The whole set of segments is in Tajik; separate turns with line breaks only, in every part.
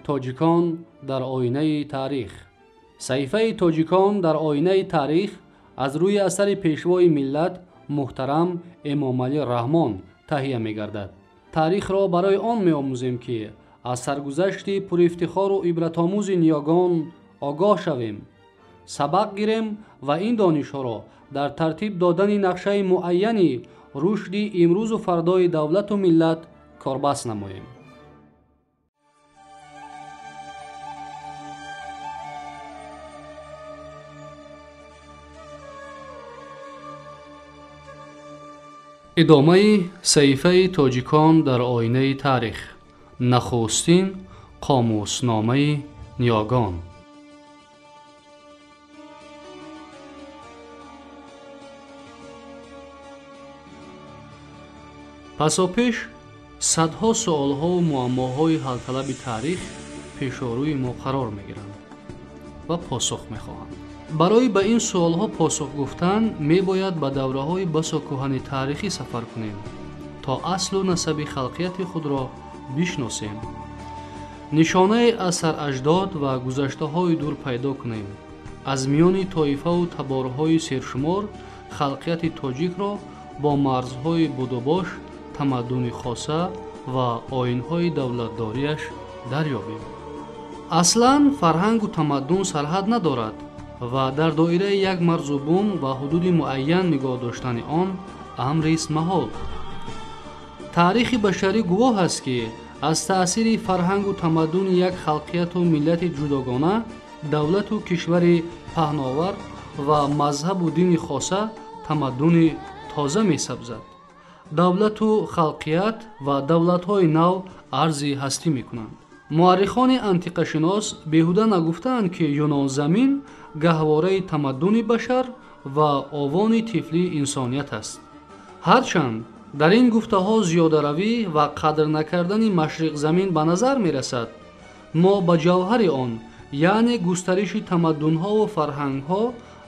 Тоҷикон дар оинаи таърих. Саҳифаи Тоҷикон дар оинаи таърих аз рӯи асари пешвои миллат муҳтарам Эмомалӣ Раҳмон таҳия мегардад. Таърихро барои он меомӯзем, ки аз саргузашти пурифтихору ибратомӯзи ниёгон огоҳ шавем, сабақ гирем ва ин донишҳоро дар тартиб додани нақшаи муайяни рушди имрӯзу фардои давлату миллат корбаст намоем. Идомаи саҳифаи Тоҷикон дар оинаи таърих. Нахустин қомусномаи ниёгон. Пасопеш садҳо суолҳову муаммоҳои ҳалталаби таърих пешорӯи мо қарор мегиранд ва посух мехоҳанд. Барои ба ин суолҳо посух гуфтан мебояд ба давраҳои басо кӯҳани таърихӣ сафар кунем, то аслу насаби халқияти худро бишносем, нишонае аз сараҷдод ва гузаштаҳои дур пайдо кунем, аз миёни тоифаву таборҳои сершумор халқияти тоҷикро бо марзҳои будубош, тамаддуни хоса ва оинҳои давлатдориаш дарёбем. Аслан фарҳангу тамаддун сарҳад надорад ва дар доираи як марзу бум ва ҳудуди муайян нигоҳ доштани он амрист маҳол. Таърихи башарӣ гувоҳ аст, ки аз таъсири фарҳангу тамаддуни як халқияту миллати ҷудогона, давлату кишвари паҳновар ва мазҳабу дини хоса тамаддуни тоза месабзад. Давлату халқият ва давлатҳои нав арзи ҳастӣ мекунанд. Муаррихони антиқашинос беҳуда нагуфтаанд, ки Юнонзамин гаҳвораи тамаддуни башар ва овони тифлии инсоният аст. Ҳарчанд дар ин гуфтаҳо зиёдаравӣ ва қадр накардани машриқзамин ба назар мерасад, мо ба ҷавҳари он, яъне густариши тамаддунҳову фарҳангҳо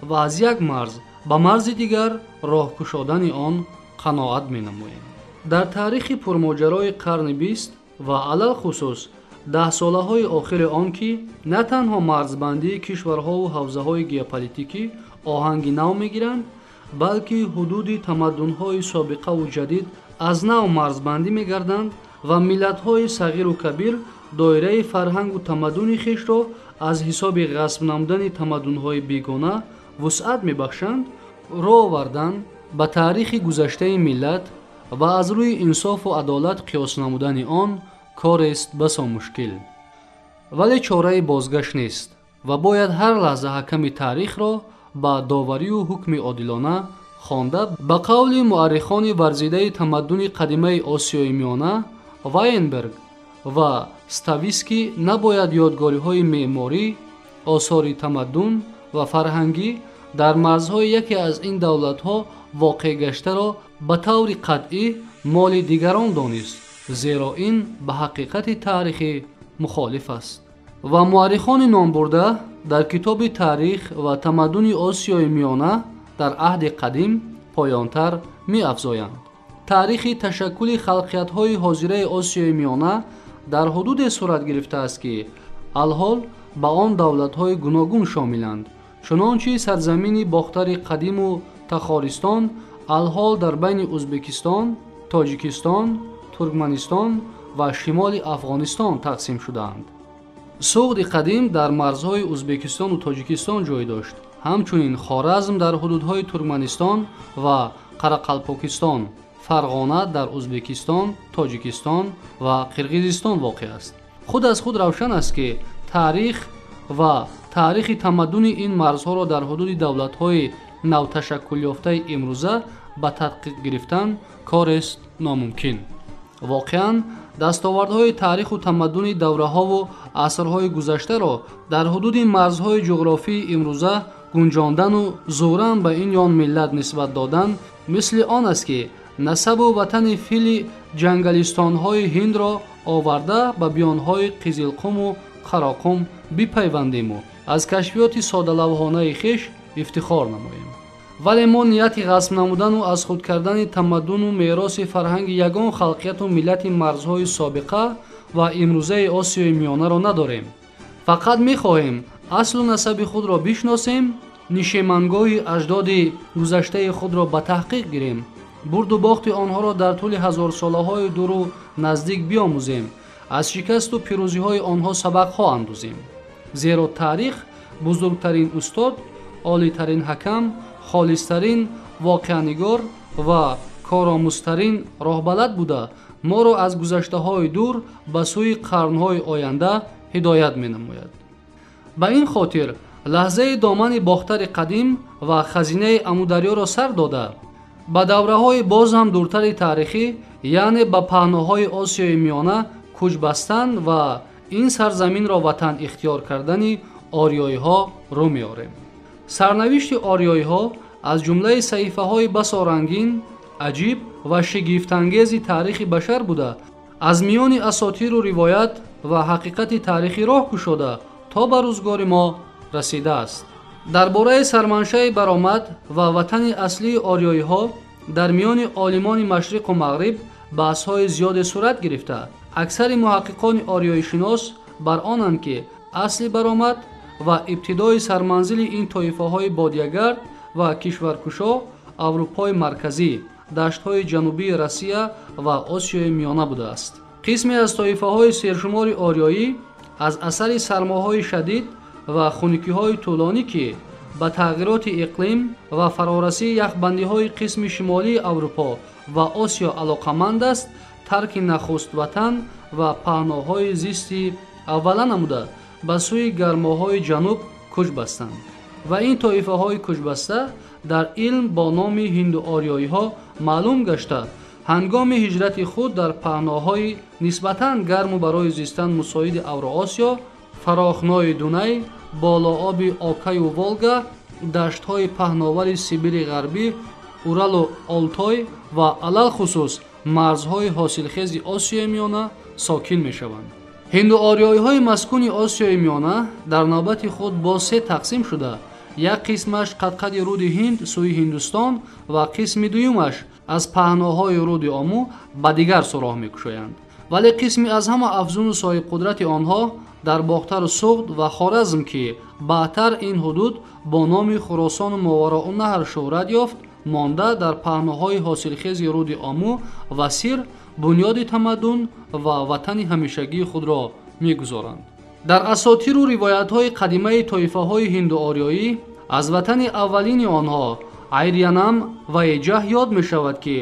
ва аз як марз ба марзи дигар роҳ кушодани он қаноат менамоем. Дар таърихи пурмоҷарои қарни бист ва алалхусус даҳсолаҳои охири он, ки на танҳо марзбандии кишварҳову ҳавзаҳои геополитикӣ оҳанги нав мегиранд, балки ҳудуди тамаддунҳои собиқаву ҷадид аз нав марзбандӣ мегарданд ва миллатҳои сағиру кабир доираи фарҳангу тамаддуни хешро аз ҳисоби ғасб намудани тамаддунҳои бегона вусъат мебахшанд, роҳ овардан ба таърихи гузаштаи миллат ва аз рӯи инсофу адолат қиёс намудани он корест басо мушкил. Вале чораи бозгашт нест ва бояд ҳар лаҳза ҳаками таърихро ба доварию ҳукми одилона хонда, ба қавли муаррихони варзидаи тамаддуни қадимаи Осиёи Миёна Вайнберг ва Стависки набояд ёдгориҳои меъморӣ, осори тамаддун ва фарҳангӣ дар марзҳои яке аз ин давлатҳо воқеъ гаштаро ба таври қатъӣ моли дигарон донист, зеро ин ба ҳақиқати таърихӣ мухолиф аст. Ва муаррихони номбурда дар китоби Таърих ва тамаддуни Осиёи Миёна дар аҳди қадим поёнтар меафзоянд. Таърихи ташаккули халқиятҳои ҳозираи Осиёи Миёна дар ҳудуде сурат гирифтааст, ки алҳол ба он давлатҳои гуногун шомиланд, чунончи сарзамини Бохтари қадиму Тахористон алҳол дар байни Ӯзбекистон, Тоҷикистон, Туркманистон ва шимоли Афғонистон тақсим шудаанд. Суғди қадим дар марзҳои Ӯзбекистону Тоҷикистон ҷой дошт. Ҳамчунин Хоразм дар ҳудудҳои Туркманистон ва Қарақалпокистон, Фарғона дар Ӯзбекистон, Тоҷикистон ва Қирғизистон воқеъ аст. Худ аз худ равшан аст, ки таърих ва таърихи тамаддуни ин марзҳоро дар ҳудуди давлатҳои навташаккулёфтаи имрӯза ба тадқиқ гирифтан корест номумкин. Воқеан дастовардҳои таъриху тамаддуни давраҳову асрҳои гузаштаро дар ҳудуди марзҳои ҷуғрофии имрӯза гунҷондану зӯран ба ин ё он миллат нисбат додан мисли он аст, ки насабу ватани фили ҷангалистонҳои ҳиндро оварда ба биёнҳои Қизилқуму Қароқум бипайвандему аз кашфиёти содалавҳонаи хеш ифтихор намоем. Вале мо нияти ғасб намудану аз худ кардани тамаддуну мероси фарҳанги ягон халқияту миллати марзҳои собиқа ва имрӯзаи Осиёи Миёнаро надорем. Фақат мехоҳем аслу насаби худро бишносем, нишемангоҳи аҷдоди гузаштаи худро ба таҳқиқ гирем, бурду бохти онҳоро дар тӯли ҳазорсолаҳои дуру наздик биомӯзем, аз шикасту пирӯзиҳои онҳо сабақҳо андӯзем. Зеро таърих бузургтарин устод, олитарин ҳакам, холистарин воқеанигор ва коромӯзтарин роҳбалад буда, моро аз гузаштаҳои дур ба сӯи қарнҳои оянда ҳидоят менамояд. Ба ин хотир лаҳзаи домани Бохтари қадим ва хазинаи Амударёро сар дода, ба давраҳои боз ҳам дуртари таърихӣ, яъне ба паҳноҳои Осиёи Миёна кӯч бастан ва ин сарзаминро ватан ихтиёр кардани ориёиҳо рӯ меорем. Сарнавишти ориёиҳо аз ҷумлаи саҳифаҳои басо рангин, аҷиб ва шигифтангези таърихи башар буда, аз миёни асотиру ривоят ва ҳақиқати таърихӣ роҳ кушода то ба рӯзгори мо расидааст. Дар бораи сарманшаи баромад ва ватани аслии ориёиҳо дар миёни олимони машриқу мағриб баҳсҳои зиёде сурат гирифта, аксари муҳаққиқони ориёишинос бар онанд, ки асли баромад ва ибтидои сарманзили ин тоифаҳои бодиягард ва кишваркушо Аврупои марказӣ, даштҳои ҷанубии Россия ва Осиёи Миёна будааст. Қисме аз тоифаҳои сершумори ориёӣ аз асари сармоҳои шадид ва хунукиҳои тӯлонӣ, ки ба тағйироти иқлим ва фарорасии яхбандиҳои қисми шимолии Аврупо ва Осиё алоқаманд аст, тарки нахуст ватан ва паҳноҳои зисти аввала намуда ба сӯи гармоҳои ҷануб кӯч бастанд. Ва ин тоифаҳои кӯчбаста дар илм бо номи ҳиндуориёиҳо маълум гашта, ҳангоми ҳиҷрати худ дар паҳноҳои нисбатан гарму барои зистан мусоиди Авроосиё, фарохнои Дунай, болооби Окаю Волга, даштҳои паҳновари Сибири Ғарбӣ, Уралу Олтой ва алалхусус марзҳои ҳосилхези Осиёи Миёна сокин мешаванд. Ҳиндуориёиҳои маскуни Осиёи Миёна дар навбати худ боз се тақсим шуда, як қисмаш қадқади руди Ҳинд сӯи Ҳиндустон ва қисми дуюмаш аз паҳноҳои руди Ому ба дигар сӯ роҳ мекушоянд. Вале қисми аз ҳама афзуну соҳибқудрати онҳо дар Бохтару Суғд ва Хоразм, ки баъдтар ин ҳудуд бо номи Хуросону Мовароуннаҳр шӯҳрат ёфт, монда дар паҳноҳои ҳосилхези руди Ому ва Сир бунёди тамаддун ва ватани ҳамешагии худро мегузоранд. Дар асотиру ривоятҳои қадимаи тоифаҳои ҳиндуориёӣ аз ватани аввалини онҳо Айрянам ва Эҷаҳ ёд мешавад, ки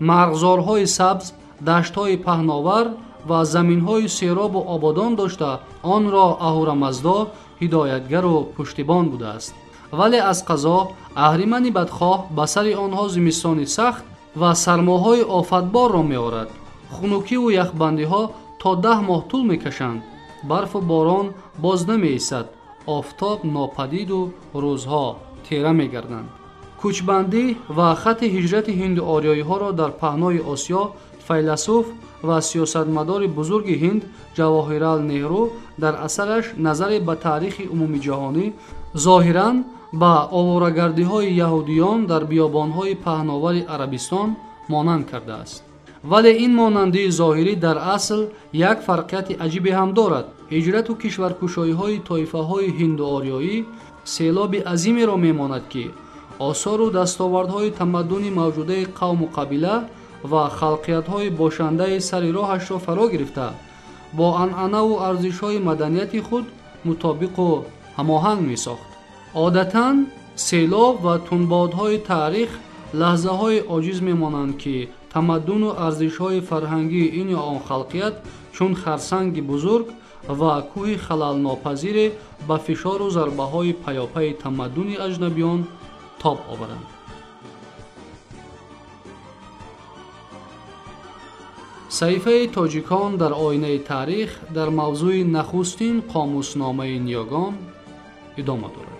марғзорҳои сабз, даштҳои паҳновар ва заминҳои серобу ободон дошта, онро Аҳурамаздо ҳидоятгару пуштибон будааст. Вале аз қазо аҳримани бадхоҳ ба сари онҳо зимистони сахт ва сармоҳои офатборро меорад. Хунукиву яхбандиҳо то 10 моҳ тӯл мекашанд. Барфу борон боз намеистад, офтоб нопадиду рӯзҳо тера мегарданд. Кӯчбандӣ ва хатти ҳиҷрати ҳиндуориёиҳоро дар паҳнои Осиё файласуф ва сиёсатмадори бузурги Ҳинд Ҷавоҳирлал Неҳру дар асараш назаре ба таърихи умумиҷаҳонӣ зоҳиран ба оворагардиҳои яҳудиён дар биёбонҳои паҳновари Арабистон монанд кардааст. Вале ин монандии зоҳирӣ дар асл як фарқияти аҷибе ҳам дорад. Ҳиҷрату кишваркушоиҳои тоифаҳои ҳиндуориёӣ селоби азимеро мемонад, ки осору дастовардҳои тамаддуни мавҷудаи қавму қабила ва халқиятҳои бошандаи сари роҳашро фаро гирифта, бо анъанаву арзишҳои маданияти худ мутобиқу ҳамоҳанг месохт. Одатан селоб ва тунбодҳои таърих лаҳзаҳои оҷиз мемонанд, ки тамаддуну арзишҳои фарҳангии ин ё он халқият чун харсанги бузург ва кӯҳи халалнопазире ба фишору зарбаҳои паёпайи тамаддуни аҷнабиён тоб оваранд. Саҳифаи тоҷикон дар оинаи таърих дар мавзӯи нахустин қомусномаи ниёгон идома дорад.